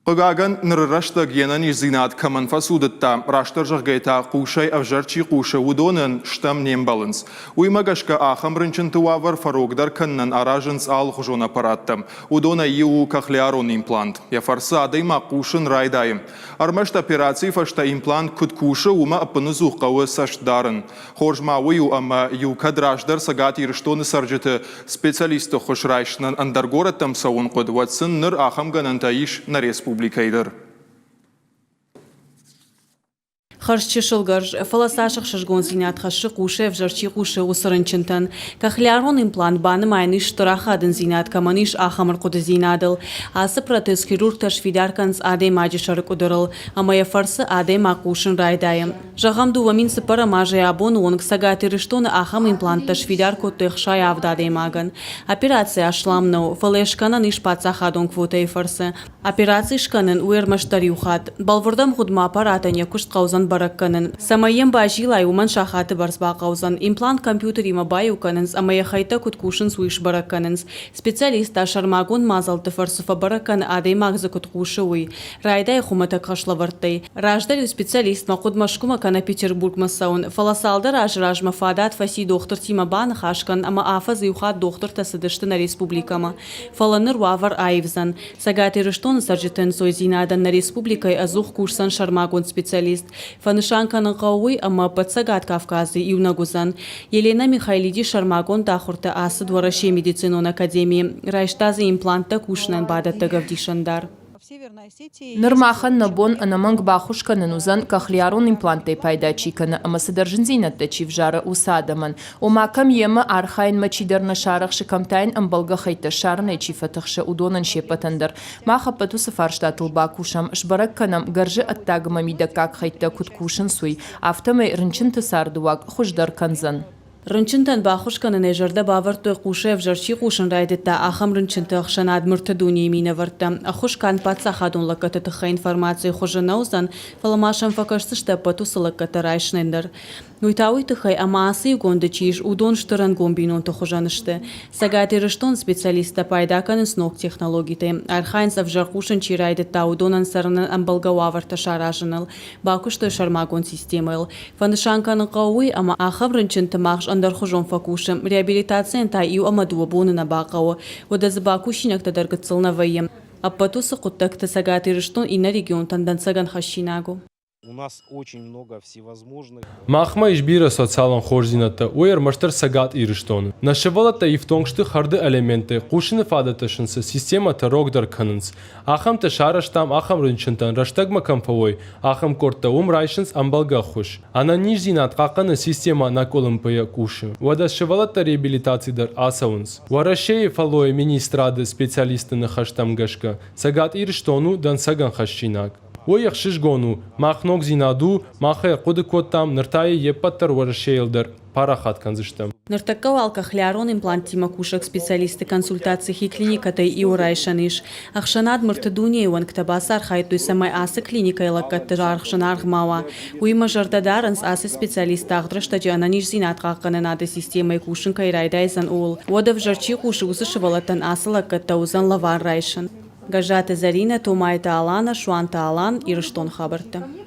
Хъыгагӕн, ныры рӕстӕг йе нӕниздзинад кӕмӕн фӕцудыдта, растдӕр зӕгъгӕйӕ та хъусӕй ӕвзӕр чи хъусы, уыдонӕн стӕм не мбӕлынц. Уыимӕ гӕсгӕ ахӕм рынчынты уавӕр фӕрогдӕр кӕнынӕн аразынц алыхуызон аппараттӕ. Уыдонӕй иу у кохлеарон имплант. Йӕ фӕрцы адӕймаг хъусын райдайы. Ӕрмӕст операцийы фӕстӕ имплант куыд кусы, уымӕ ӕппыныдзух хъӕуы цӕст дарын. Хорз ма уый у, ӕмӕ иу кӕд раздӕр Цӕгат Ирыстоны цӕрджыты специалистты ххуыс райсынӕн ӕндӕр горӕттӕм цӕуын хъуыд, уӕд сын ныр ахӕм гӕнӕнтӕ ис нӕ республикӕйы дӕр. Хӕрз чысыл гӕрз, фӕлӕ цас ӕхсызгондзинад хӕссы хъусы ӕвзӕр чи хъусы, уыцы рынчынтӕн. Кохлеарон имплант банымайӕн ис стыр ахадындзинад кӕмӕн ис, ахӕм ӕрхъуыдыдзинадыл. Ацы протез хирургтӕ сфидар кӕнынц адӕймаджы сӕры къуыдырыл, ӕмӕ йӕ фӕрцы адӕймаг хъусын райдайы. Зӕгъӕм, 2004 азӕй абоны онг Цӕгат Ирыстоны ахӕм импланттӕ сфидар кодтой 67 адӕймагӕн. Операци аслам нӕу, фӕлӕ йӕ скӕнӕн ис паддзахадон квотӕйы фӕрцы. Операци скӕнын уый ӕрмӕстдӕр иу хатт. Бӕлвырд ӕмгъуыдмӕ аппаратӕн йӕ куыст хъӕудзӕн бӕрӕг кӕнын. Цӕмӕй йӕм базилай, уымӕн сахаты бӕрц бахъӕудзӕн. Имплант компьютеримӕ баиу кӕнынц ӕмӕ йӕ хӕйттӕ куыд кусынц, уый сбӕрӕг кӕнынц. Специалист та сӕрмагонд мадзӕлтты фӕрцы фӕбӕрӕг кӕны, адӕймаг дзы куыд хъусы, уый. Райдайы хуымӕтӕг хӕслӕвӕрдтӕй. Раздӕр-иу специалистмӕ хъуыд Мӕскуымӕ кӕнӕ Петербургмӕ цӕуын, фӕлӕ цалдӕр азы размӕ фадат фӕци дохтыртимӕ баныхас кӕнын ӕмӕ афӕдз иу хатт дохтыртӕ цыдысты нӕ республикӕмӕ. Фӕлӕ ныр уавӕр аивдзӕн. Цӕгат Ирыстоны цӕрджыты ӕнцойдзинадӕн нӕ республикӕйы ӕдзух кусдзӕн сӕрмагонд специалист. Фӕнысан кӕнын хъӕуы уый, ӕмӕ ӕппӕт Цӕгат Кавказы иунӕг уыдзӕн. Елена Михайлиди сӕрмагонд ахуыртӕ ацыд Уӕрӕсейы медицинон академийы, райста дзы импланттӕ кусынӕн бадӕттӕг ӕвдисӕндар. Ныр махӕн нӕ бон ӕнӕмӕнг баххуыс кӕнын уыдзӕн, кохлеарон импланттӕй пайда чи кӕны ӕмӕ цыдӕр зындзинӕдтӕ чи взары, уыцы адӕмӕн. Ома, кӕм йемӕ архайынмӕ чидӕр нӕ сарӕхсы, кӕм та йын ӕмбӕлгӕ хӕйттӕ ссарынӕй чи фӕтыхсы, уыдонӕн се ппӕтӕн дӕр. Мах ӕппӕт уыцы фарстатыл бакусӕм, сбӕрӕг кӕнӕм, гӕрзы ӕддаг ӕмӕ мидӕггаг хӕйттӕ куыд кусынц, уый. Афтӕмӕй рынчынты цардыуаг хуыздӕр кӕндзӕн. Рынчынтӕн баххуыс кӕнынӕй зӕрдӕ бавӕрдтой хъусӕй ӕвзӕр чи хъусын райдыдта, ахӕм рынчынты ӕхсӕнад Мырты дунейы минӕвӕрттӕ. Ӕххуыс канд паддзахадон лӕггӕдты тыххӕй информацийы хуызы нӕ уыдзӕн, фӕлӕ ма сӕм фӕкӕсдзысты ӕппӕт уыцы лӕггӕдтӕ райсынӕн дӕр. Уый та уый тыххӕй, ӕмӕ ацы иугонды чи ис, уыдон стыр ӕнгом бинонты хуызӕн сты. Цӕгат Ирыстоны специалисттӕ пайда кӕнынц ног технологитӕй, архайынц ӕвзӕр хъусын чи райдыдта, уыдонӕн цӕрынӕн ӕмбӕлгӕ уавӕртӕ саразыныл. Бакуыстой сӕрмагонд системӕйыл. Фӕнысан кӕнын хъӕуы уый, ӕмӕ ахӕм рынчынты магъз ӕндӕрхуызон фӕкусы, реабилитацийӕн та иу ӕмӕ дыууӕ боны нӕ бахъӕуы. Уӕдӕ дзы бакусинӕгтӕ дӕр гыццыл нӕ вӕййы. Ӕппӕт уыцы хъуыддӕгты Цӕгат Ирыстон иннӕ регионтӕн дӕнцӕгӕн хӕссинаг у. Махмӕ ис бирӕ социалон хорздзинӕдтӕ, уый ӕрмӕстдӕр Цӕгат Ирыстоны. Нӕ сывӕллӕттӕ ифтонг сты хӕрды элементтӕй, хъусыны фадӕттӕ сын цы системӕтӕ рогдӕр кӕнынц, Ахӕмтӕ сарӕзтам ахӕм рынчынтӕн, рӕстӕгмӕ кӕм фӕуой, ахӕм къордтӕ уым райсынц ӕмбӕлгӕ ӕххуыс. Ӕнӕниздзинад хъахъхъӕны системӕ ӕнӕкъуылымпыйӕ кусы. Уӕдӕ сывӕллӕттӕ реабилитаци дӕр ацӕуынц. Уӕрӕсейы фӕллойы министрады специалистты ныхӕстӕм гӕсгӕ, Цӕгат Ирыстон у дӕнцӕгӕн хӕссинаг. Уый ӕхсызгон у, мах ногдзинад у, мах ӕй ӕрхъуыды кодтам, ныр та йӕ йе ппӕт дӕр Уӕрӕсейыл дӕр парахат кӕндзыстӕм. Ныртӕккӕ уал кохлеарон импланттимӕ кусӕг специалистты консультаци хи клиникӕтӕй иуы райсӕн ис. Ӕхсӕнад Мырты дунейы уӕнгтӕ бацархайдтой, цӕмӕй ацы клиникӕйы лӕггӕдты аргъ зынаргъ ма уа. Уыимӕ зӕрдӕ дарынц, ацы специалист тагъд рӕстӕджы ӕнӕниздзинад хъахъхъӕнынады системӕйы кусын кӕй райдайдзӕн, ууыл. Уӕд ӕвзӕр чи хъусы, уыцы сывӕллӕттӕн ацы лӕггӕдтӕ уыдзӕн лӕвар райсын. Гӕззаты Зӕринӕ, Томайты Алана, Суанты Алан, Ирыстон хабӕрттӕ.